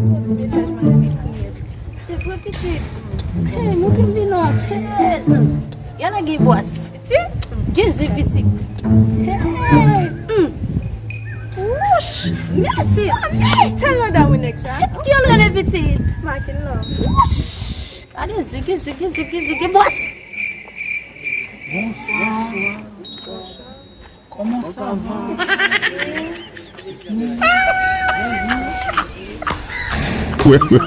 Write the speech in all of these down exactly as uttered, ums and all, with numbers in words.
Yon ti mesaj mwen ekri. Se vre pitit. Hey, montre m li non. Hey, hmm. Yala gen bòs. Pitit? Gen zen pitit. Hey, hmm. Wouch! Mèsi! Tèlman damou nèg sa. Ki yo rele pitit? Makin non. Wouch! Gade zigi, zigi, zigi, zigi, bòs! Bonswa. Bonswa. Kòman sa va? Wè, wè.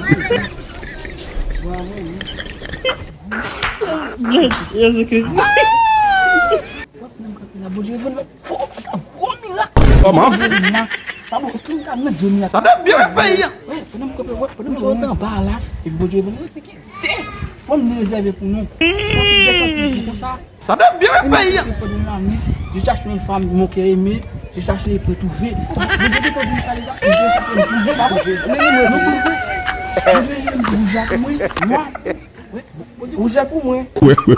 Jezi Kris. Kòman? Sa bon, èske m ka mèt jwenn mirak? Sa te byen fè, ya. Wè, pandan m kanpe, wè, pandan m sot anba la, epi Bondye vin, wè, se ki de fanm li rezève pou nou. Yon ti de kantik konsa. Sa te byen fè, ya. Pendant la nuit, je cherche une femme, mon cœur aimé, je cherche et peux trouver. Bondye te di sa deja, je cherche et trouver, pa bon. Nou trouve. Bondye di, woujè pou mwen. Mwen. Ou jè pou mwen. Wè, wè.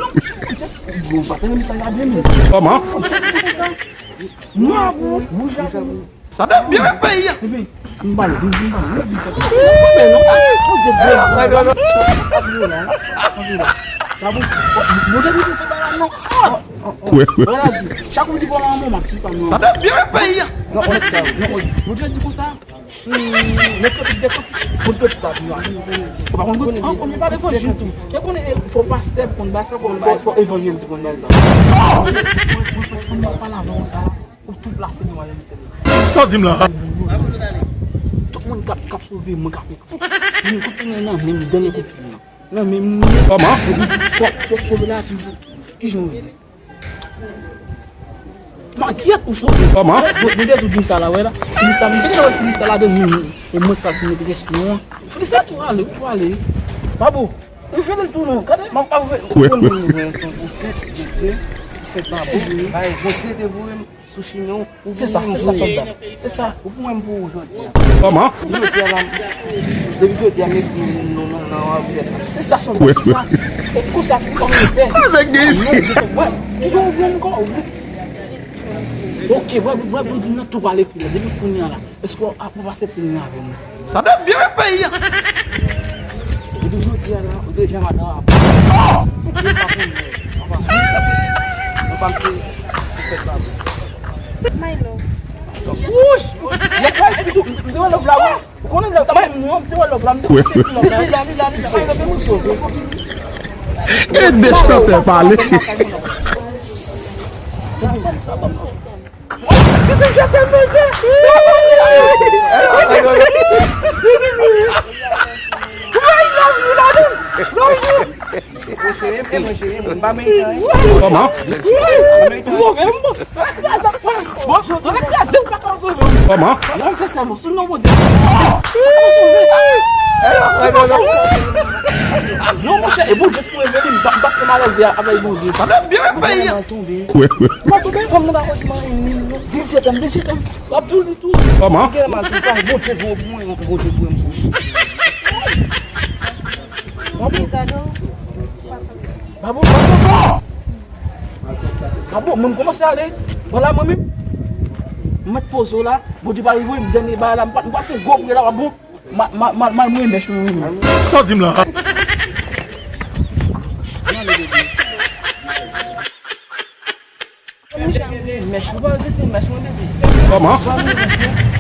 Bon, pa tande mesaj la byen, men. Kòman? Nwa pou ou, wouj la pou ou. Sa te byen fè, ya. Epi, m bal, m bal, m bal. Konbyen non? Ou di byen. Sa bon. Bon, de tout se bagay non. Wè, wè. Wè la di, chak ou di bon la, mwen, m ap di pa non. Sa te byen fè, ya. Non, non, non. Bondye di konsa. Hmm, men kantik de kantik, konn kantik la, pi, an. Ou pa konn kantik, an, konn pa levanjil tou. Te konnen, e, fò pastè pou konn bay sa, fò, fò, fò evanjelis pou konn bay sa. Mwen, mwen, mwen, mwen pale avè w sa, ou tou plase demwazèl, mesye. Sa w di m la? Tout moun k ap, k ap sove, mwen k ap ekri. Mwen kout pye nan men m, dènye kout pye nan. Nan men m. Kòman? Epi fò, fò, fò sove la, pi, ki jan w ye? Makyèt ou sove. Kòman? Bon, bon, Bondye tou di m sa la, wè la. Filista, mwen te gentan wè Filista ladan men m. E mwen k pral fin mete rès nou an. Filista tou ale, ou tou ale. Babo, revele l tou non. Gade, m ap, ap, wè, wè, wè, wè, se yon pwofèt de Dye, pwofèt Babo. Bay, Bondye te voye m sou chimen w. Se sa, se sa, sòlda. Se sa. Ou pou mwen, m pou ou jodi a. Kòman? Jodi a la, depi jodi a, m ekri non, non, nan wazèt la. Se sa, sòlda, se sa. E konsa, kòman ou fè? Avèk gen isi. Wè, ki jan ou jwenn kò, ou vle? Ok, wè, wè, Bondye nan tou pale pou mwen. Depi kounye a la, èske w ap aksepte vin avè mwen? Sa te byen fè, ya. Depi jodi a la, ou deja madan a. Ou pa konnen. Ou pa, ou pa se, ou fè sa. My love. Wouch! Love la, epi tou, m te wè love la, wi. Ou konnen love la, mwen, m te wè love la, m te wè se ki love la. Li la, li la, li la, my love, e mwen sove. Ede chantè pale. Sa bon, sa bon. Li di, "Je t'aime, monsieur." Mwen cheri, mwen cheri, mwen pa meritan, hein. Kòman? Mwen pa meritan. Bon, bon, bon, kraze, ou pa ka sove. Kòman? Mwen fè sa, mwen, sou non, Bondye. Non, monchè, e Bondye pou revele, m pa, m pa fè malèz avèk Bondye. Sa te byen fè, ya. Mwen tonbe. Wè, wè. Mwen tonbe, fanm nan pa konn mwen, di je t'aime, di je t'aime. W ap di li tou. Kòman? Gen mal tou, pa Bondye voye pou mwen, Bondye voye pou mwen. Babo, babo, babo. Babo, mwen m kòmanse ale. Bon, la, mwen menm, m mèt poze w la. Bondye pa voye m dènye bagay la. M pa, m pa fè gwo priyè la, pa bon. Ma, ma, ma, ma, mwen mèch mwen menm. Sa w di m la? Mèch, ou pa wè se mèch mwen, bebe. Kòman? Ou pa wè mèch mwen?